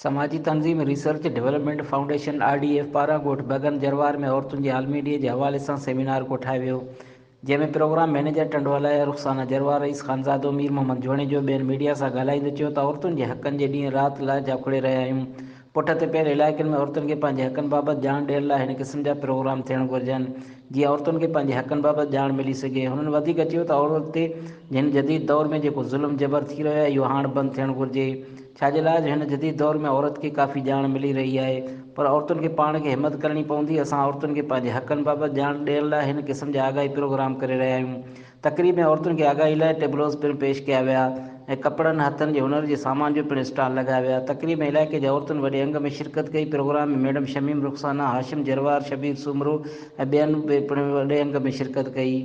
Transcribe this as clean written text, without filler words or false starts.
سماجي تنظيم research development foundation, R D F, پاران ڳوٺ بگن جروار ۾ عورتن جي عالمي ڏينهن جي حوالي سان سيمينار ڪوٺايو ويو، جنهن ۾ پروگرام مئنيجر ٽنڊوالهيار رخسانه جروار، رئيس خانزادو مير محمد جوڻيجو ٻين ميڊيا سان ڳالهائيندي چيو ته عورتن جي حقن جي ڏينهن رات لاء جاکوڙي رهيا آهيون، پٺ تي پيل علائقن ۾ عورتن کي پنهنجي حقن بابت ڄاڻ ڏيڻ لاء هن قسم جا پروگرام ٿيڻ گهرجن، جيئن عورتن کي پنهنجي حقن بابت ڄاڻ ملي سگهي. هنن وڌيڪ چيو ته عورت تي هن جديد دور ۾ جيڪو ظلم جبر ٿي رهيو آهي اهو هاڻ بند ٿيڻ گهرجي. ڇا جي لاء جو هن جديد دور ۾ عورت کي ڪافي ڄاڻ ملي رهي آهي پر عورتن کي پاڻ کي همت ڪرڻي پوندي اسان عورتن کي پنهنجي حقن بابت ڄاڻ ڏيڻ لاء هن قسم جا آگاهي پروگرام ڪري رهيا آهيون تقريب ۾ عورتن کي آگاهي لاء ٽيبلوز پڻ پيش ڪيا ويا ۽ ڪپڙن هٿن جي هنر جي سامان جو پڻ اسٽال لڳايا ويا تقريب ۾ علائقي جي عورتن وڏي انگ ۾ شرڪت ڪئي پروگرام ۾ ميڊم شميم رخسانه هاشم جروار شبير سومرو ۽ ٻين به پڻ وڏي انگ ۾ شرڪت ڪئي.